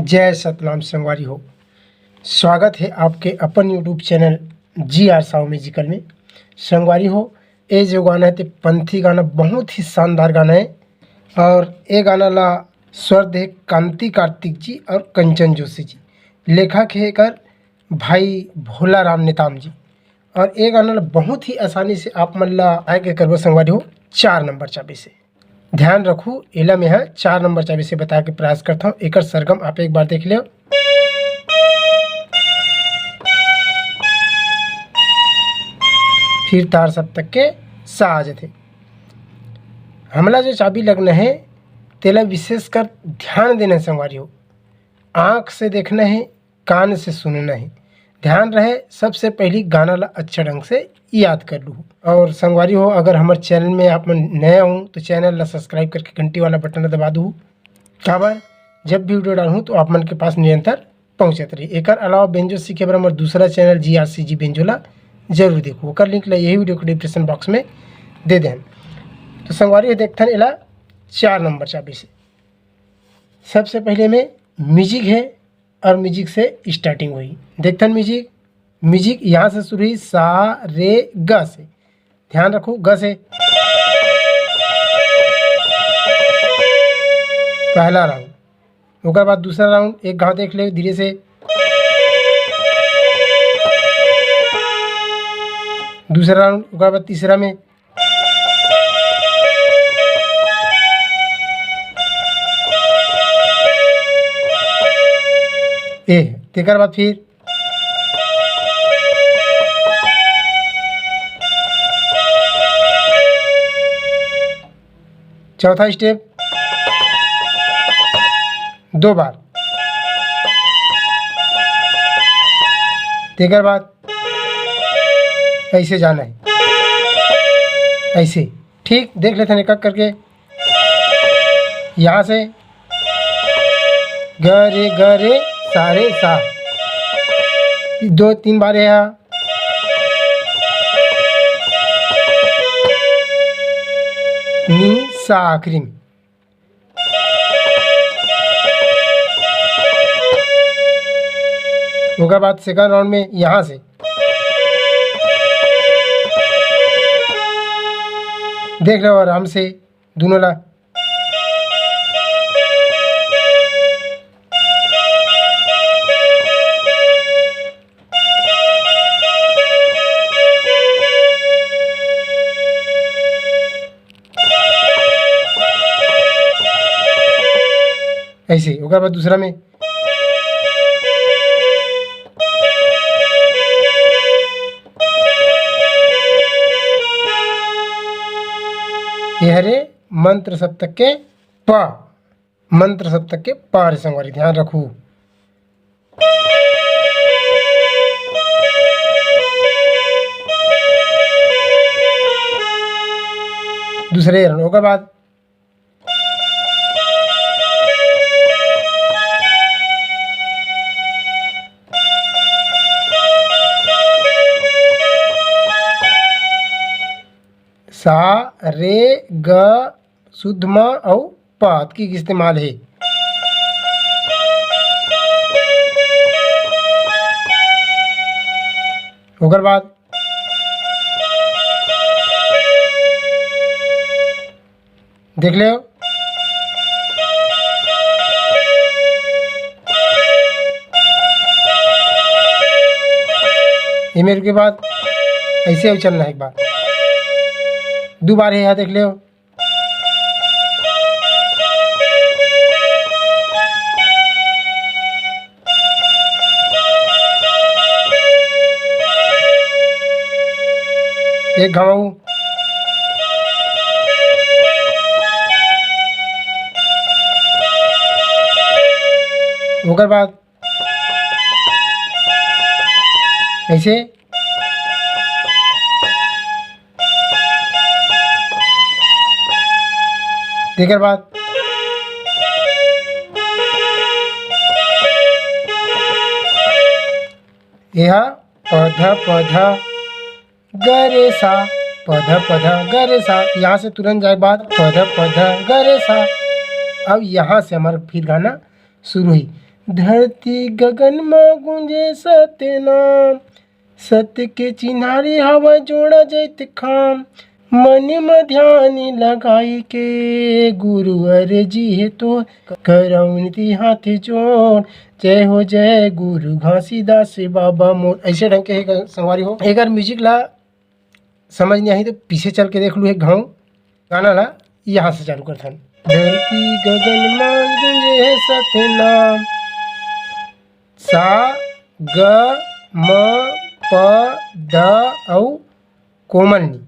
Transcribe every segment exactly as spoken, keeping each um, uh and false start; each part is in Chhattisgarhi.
जय सतनाम संगवारी हो, स्वागत है आपके अपन YouTube चैनल जी आर साहू म्यूजिकल में। संगवारी हो, ये जो गाना है ते पंथी गाना, बहुत ही शानदार गाना है। और ये गाना ला स्वर दे कांति कार्तिक जी और कंचन जोशी जी, लेखक है एकर भाई भोला राम नेताम जी। और ये गाना ला बहुत ही आसानी से आप मन ला आए के करबो संगवारी हो, चार नंबर चाबी से। ध्यान रखू, एला मैं ह चार नंबर चाबी से बता के प्रयास करता हूँ। एकर सरगम आप एक बार देख लो। फिर तार सप्तक के सा आ जाथे। हमला जो चाबी लगना है, तेला विशेषकर ध्यान देना है संगवारी हो। आँख से देखना है, कान से सुनना है। ध्यान रहे, सबसे पहली गाना ला अच्छा ढंग से याद कर लू। और संगवारी हो, अगर हमर चैनल में आप मन नया हो तो चैनल ला सब्सक्राइब करके घंटी वाला बटन ला दबा दू, काबर जब भी वीडियो डालूँ तो आप मन के पास निरंतर पहुँचत रही। एकर अलावा बेंजो सीखे बर हमर दूसरा चैनल जी आर सी जी बेंजो ला जरूर देखू, ओकर लिंक ला यही वीडियो के डिस्क्रिप्शन बॉक्स में दे देहन। तो संगवारी हो, देखथन एला चार नंबर चाबी से। सबसे पहले में म्यूजिक है और म्यूजिक से स्टार्टिंग हुई। देखथन म्यूजिक, म्यूजिक यहाँ से शुरू हुई, सा रे ग से। ध्यान रखू, ग से। पहला राउंड, ओकर बाद दूसरा राउंड, एक घाव देख ले धीरे से। दूसरा राउंड, ओकर बाद तीसरा में। ए, तेकर बाद फिर चौथा स्टेप दो बार। तेकर बाद ऐसे जाना है, ऐसे। ठीक, देख लेते हैं एक एक करके। यहाँ से ग रे ग रे सा रे सा, दो तीन बार है यहाँ। नी सा आखिरी में। ओकर बाद सेकंड राउंड में यहाँ से देख लो आराम से दोनों ला। ऐसे, ओकर बाद दूसरा में। ये हरे मंत्र सप्तक के प, मंत्र सप्तक के प रे संगवारी, ध्यान रखू। दूसरे रन, ओकर बाद सा रे ग शुद्ध म अउ प अतकी के इस्तेमाल हे। ओकर बाद देख ले, ये मेरे के बाद ऐसे उछलना है एक बार, दो बार है यहाँ, देख ले। एक घाव। ओकर बाद ऐसे। तेकर बाद एहा पध पध गरे सा, पध पध गरे सा, यहाँ से तुरंत जाए बाद पध पध गरे सा। अब यहाँ से हमारा फिर गाना शुरू हुई। धरती गगन म गूंजे सतनाम, सत्य के चिन्हारी हवय जोड़ा जैत खाम। मन म ध्यान लगाई के गुरु अरजी हे तोर, करौं विनती हाथ जोड़। जय हो जय गुरु घासीदास बाबा मोर। ऐसे ढंग के हे ग-, संगवारी हो, एकर म्यूजिक ला समझ नहीं आई तो पीछे चल के देख लू एक घाव। गाना ला यहाँ से चालू करथन। धरती गगन मा गूंजे हे सतनाम, सा ग म प ध अउ कोमल नी।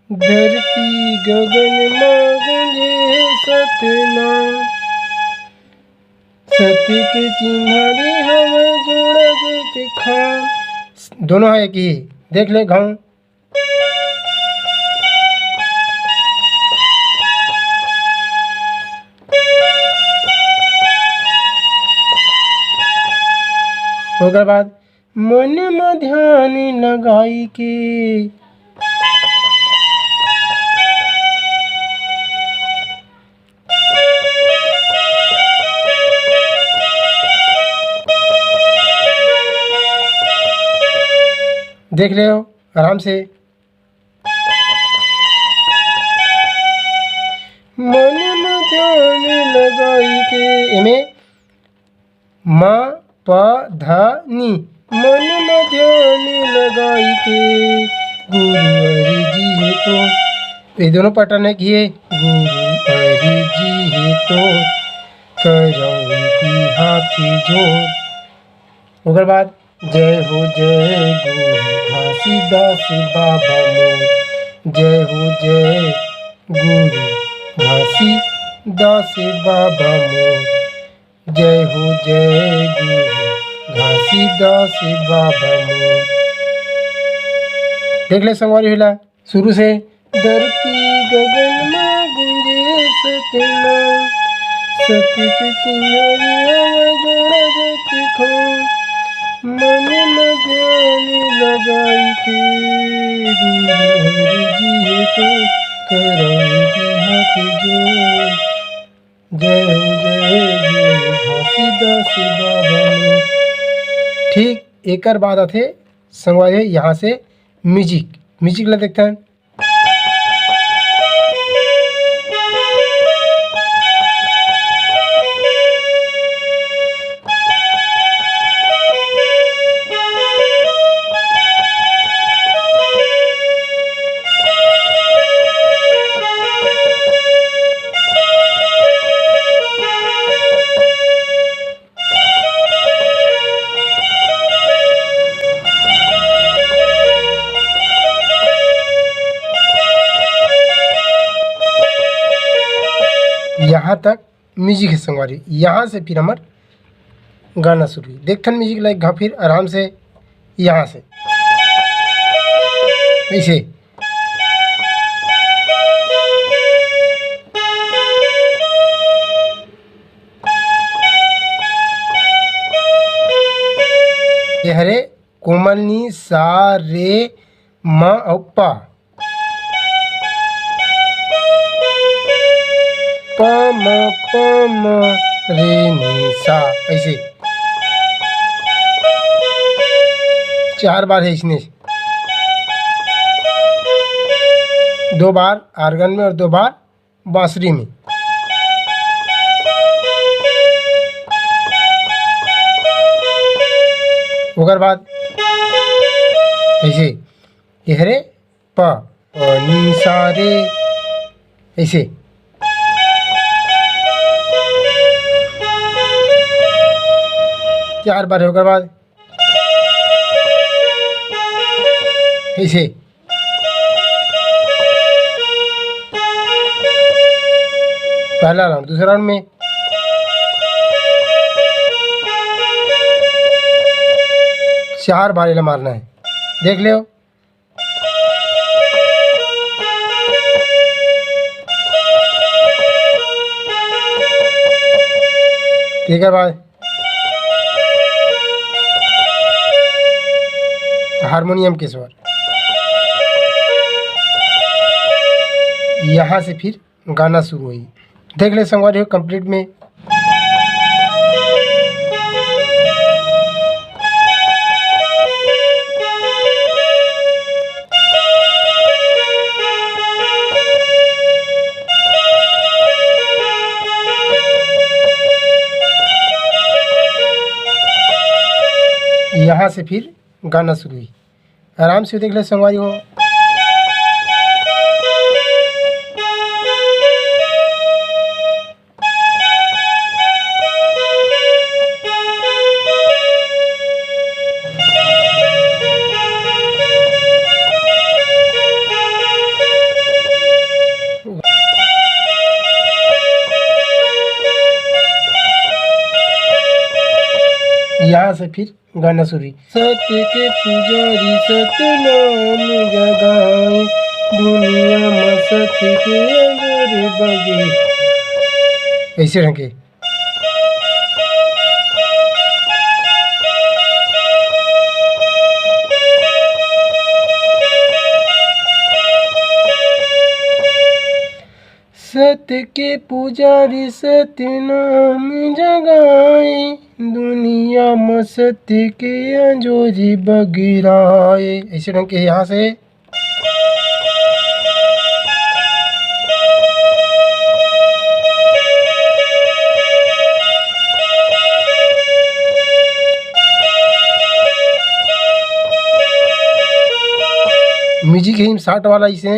धरती गगन मा गूंजे हे सतनाम, सत्य के चिन्हारी हवय जोड़ा जैत खाम। दोनों है एक ही, देख ले घाव। ओकर बाद मन म ध्यान लगाई के। देख ले आराम से। मन म ध्यान लगाई के, एमे म प ध नी। मन म ध्यान लगाई के गुरु अरजी हे तोर। ये दोनों पैटर्न है कि ये गुरु अरजी हे तोर, करौं विनती हाथ जोड़। ओकर बाद जय हो जय गुरु घासीदास बाबा मोर, जय हो जय गुरु घासीदास बाबा मोर, जय हो जय गुरु घासीदास बाबा मोर। देख ले संगवारी हो एला शुरू से। धरती गगन मा गूंजे सतनाम, सत्य के चिन्हारी हवय जोड़ा जैत खाम। मन म ध्यान लगाई के गुरु अरजी हे तोर, करौं विनती हाथ जोड़। जय हो जय गुरु घासीदास बाबा मोर। ठीक एकर बाद आथे संगवारी हो यहाँ से म्यूजिक। म्यूजिक ला देखथन। यहाँ तक म्यूजिक है संगवारी। यहाँ से फिर हमर गाना शुरू हुई। देखथन म्यूजिक ला एक घाव फिर आराम से यहाँ से ऐसे। ये हरे कोमल नी, सा, रे, म अउ पा। प म, प म, रे नी सा, ऐसे चार बार है इसने। दो बार आर्गन में और दो बार बांसुरी में। ओकर बाद ऐसे, ये हरे प, प नी सा रे, ऐसे चार बार है। ओकर बाद ऐसे पहला राउंड, दूसरा राउंड में चार बार एला मारना है। देख लियो। ठीक है भाई, हारमोनियम के स्वर। यहाँ से फिर गाना शुरू हुई। देख ले संगवारी हो, कंप्लीट में यहाँ से फिर गाना शुरू हुई। आराम से देख ले संगवारी हो। यहाँ से फिर गाना शुरू हुई। सत्य के पुजारी सतनाम जगाए, दुनिया म सत्य के अंजोर बगे। ऐसे ढंग के। सत्य के पुजारी सतनाम जगाए, दुनिया म सत्य के अंजोरी बगराए। ऐसे ढंग के यहाँ से। म्यूजिक है साठ वाला, इसे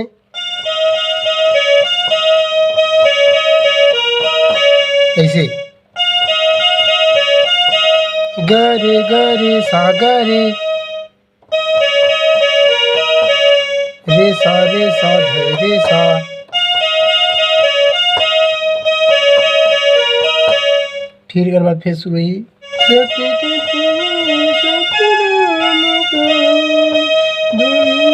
ऐसे। ग रे ग रे सा ग रे, रे सा रे सा ध रे सा। फिर एकर बाद फिर शुरू हुई। सत्य के पुजारी सतनाम जगाए, दुनिया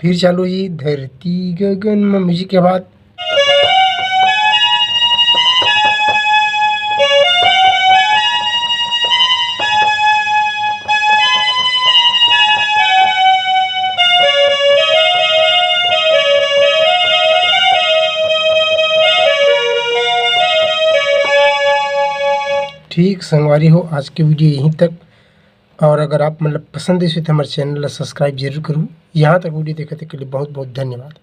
फिर चालू जी धरती गगन म म्यूजिक के बाद। ठीक संगवारी हो, आज के वीडियो यहीं तक। और अगर आप मतलब पसंद आइस हे तो हमारे चैनल ला सब्सक्राइब जरूर करूँ। यहाँ तक वीडियो देखे के लिए बहुत बहुत धन्यवाद।